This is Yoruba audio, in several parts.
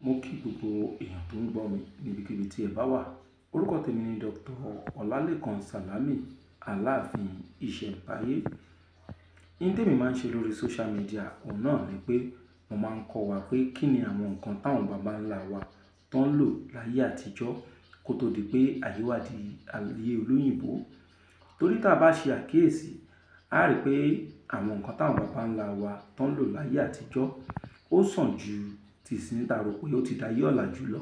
Mo kí gbogbo èèyàn tó ń gbọ́ mi níbikíbi tí ẹ bá wà. Orúkọ tèmi ni Dr. Ọlálékan Sàlámì, Aláàfin Ìṣẹ̀mbáyé. Ohun tèmi máa ń ṣe lórí social media, òun náà ni pé mo máa ń kọ́ wa pé kí ni àwọn nǹkan táwọn bàbá ńlá wa tó ń lò láyé àtijọ́ kó tó di pé ayé wá di ayé olóyìnbó. Torí tí a bá ṣe àkíyèsí, a rí pé àwọn nǹkan táwọn bàbá ńlá wa tó ń lò láyé àtijọ́ ó sàn ju ti ìsìn ta rò pé ó ti dayé ọ̀làjú lọ.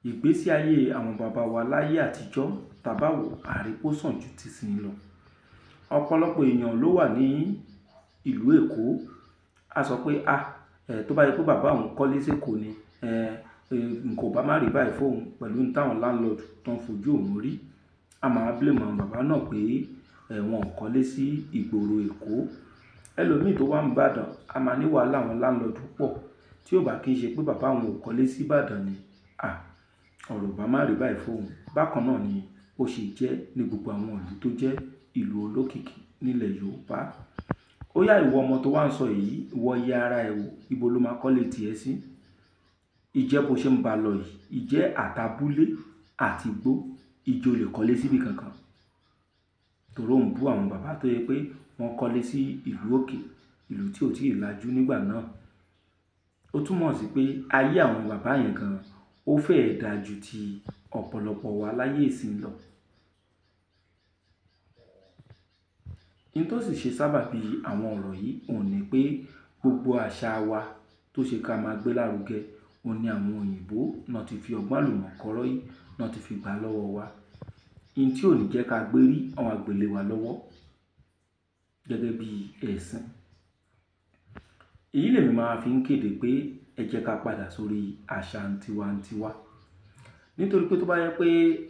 Ìgbésí ayé àwọn bàbá wa láyé àtijọ́ tá bá wò, a rí pé ó sàn ju ti ìsìn lọ. Ọ̀pọ̀lọpọ̀ èèyàn ló wà ní ìlú Èkó. A sọ pé, "à, tó bá yẹ pé bàbá òun kọ́lé sí Èkó ni, nǹkan ò bá má rí báyìí fún òun pẹ̀lú ohun táwọn landlord tó ń fojú òun rí." A máa blame àwọn bàbá náà pé, wọn ò kọ́lé sí ìgboro Èkó. Ẹlòmíì tó wà ní Ìbàdàn, a máa ní wàhálà àwọn landlord pọ̀. Tí ó bá kì í ṣe pé bàbá òun ò kọ́lé sí Ìbàdàn ni, à, ọ̀rọ̀ ò bá má rí báyìí fún òun. Bákan náà ni ó ṣe jẹ́ ní gbogbo àwọn ìlú tó jẹ́ ìlú olókìkí nílẹ̀ Yorùbá. Ó yá ìwọ ọmọ tó wà ń sọ èyí, ìwọ yẹ ara ẹ wò, ibo ló máa kọ́lé tì ẹ́ sí? Ìjẹ́ bó ṣe ń ba lọ yìí, ìjẹ́ àtàbúlé àti igbó, ìjọ lè kọ́lé síbi kankan. Torí ó ń bú àwọn bàbá tó yẹ pé wọ́n kọ́lé sí ìlú òkè, ìlú tí ò tíì lajú nígbà náà. Ó túmọ̀ sí pé ayé àwọn bàbá yẹn gan ó fẹ́ẹ̀ dà ju ti ọ̀pọ̀lọpọ̀ wa láyé ìsín lọ. Ohun tó sì ṣe sábàbí àwọn ọ̀rọ̀ yìí òun ni pé gbogbo àṣà wa tó ṣe ká máa gbé lárugẹ, òun ni àwọn òyìnbó náà ti fi ọgbọ́n àlùmọ̀kọ́rọ́ yìí náà ti fi gbà lọ́wọ́ wa. Ohun tí ò ní jẹ́ ká gbé rí, àwọn àgbélé wa lọ́wọ́ gẹ́gẹ́ bí ẹ̀sìn. Èyí lèmi máa fi ń kéde pé ẹ jẹ́ ká padà sórí àṣà tiwa-n-tiwa. Nítorí pé tó bá yẹ pé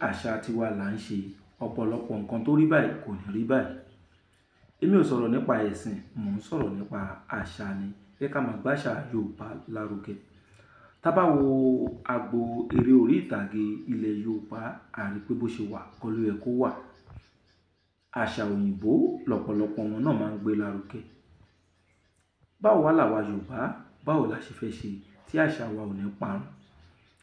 àṣà tiwa là ń ṣe, ọ̀pọ̀lọpọ̀ nǹkan tó rí báyìí kò ní rí báyìí. Èmi ò sọ̀rọ̀ nípa ẹ̀sìn, mò ń sọ̀rọ̀ nípa àṣà ni. Ẹ ká máa gbé àṣà Yorùbá lárugẹ. Tá bá wo agbo eré orí ìtàgé ilẹ̀ Yorùbá, a rí pé bó ṣe wà kọ́ ló yẹ kó wà. Àṣà òyìnbó lọ́pọ̀lọpọ̀ wọn náà máa ń gbé lárugẹ. Báwo wá làwa Yorùbá, báwo la ṣe fẹ́ ṣe tí àṣà wa ò ní parun?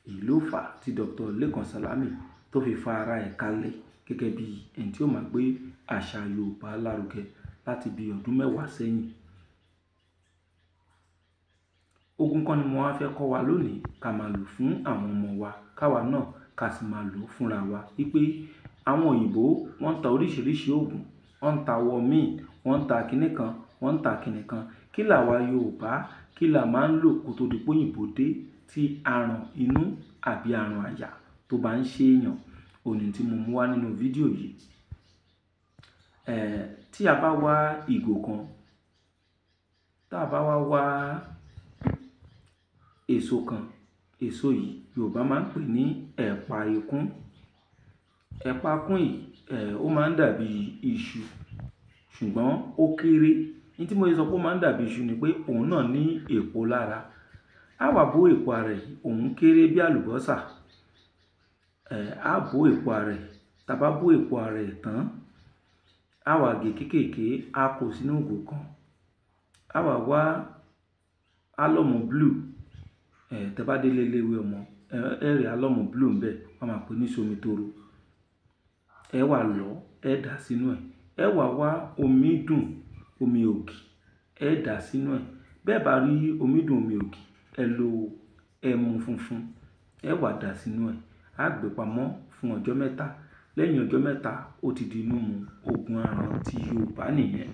Èyí ló fà á tí Dr. Lékan Sàlámì tó fi fa ara ẹ̀ kalẹ̀ gẹ́gẹ́ bí ẹni tí ó máa gbé àṣà Yorùbá lárugẹ láti bí ọdún mẹ́wàá sẹ́yìn. Ogun kan ni mo wá fẹ́ kọ́ wa lónìí ká máa lò fún àwọn ọmọ wa, káwa náà ká sì máa lò fúnra wa. Wípé àwọn òyìnbó wọ́n ń ta oríṣiríṣi òògùn, wọ́n ń ta wọ̀míì, wọ́n ń ta kíní kan, wọ́n ń ta kíní kan. Kí làwa Yorùbá, kí là máa ń lò kó tó di pé òyìnbó dé tí àrùn inú àbí àrùn àyà tó bá ń ṣe èèyàn? Òní tí mo mú wá nínú fídíò yìí. Tí a bá wá ìgò kan, tí a bá wá wá èso kan, èso yìí Yorùbá máa ń pè ní ẹ̀pà ikún. Ẹ̀pà ikún yìí, ó máa ń dàbí iṣu, ṣùgbọ́n ó kéré. Ohun tí mo lè sọ pé ó máa ń dàbí iṣu ni pé òun náà ní èpo lára. A wà bó èpo ara rẹ̀, òun kéré bí àlùbọ́sà. A bó èpo ara rẹ̀. Tí a bá bó èpo ara rẹ̀ tán, a wà gé kéékèèké, a kó sínú ìgò kan. A wà wá álọ̀mù blue. Tí ẹ bá dé ilé ìwé ọmọ, ẹ rí álọ̀mù blue ńbẹ, wọ́n máa pè ní somitoro. Ẹ wà lọ́, ẹ dà sínú ẹ̀. Ẹ wà wá omi dùn, omi ògì, ẹ dà sínú ẹ̀. Bẹ́ẹ̀ bá rí omi dùn, omi ògì, ẹ lo ẹmu funfun, ẹ wà dà sínú ẹ̀. A gbé pamọ́ fún ọjọ́ mẹ́ta. Lẹ́yìn ọjọ́ mẹ́ta, ó ti di mímu. Ògùn aràn tí Yorùbá nìyẹn.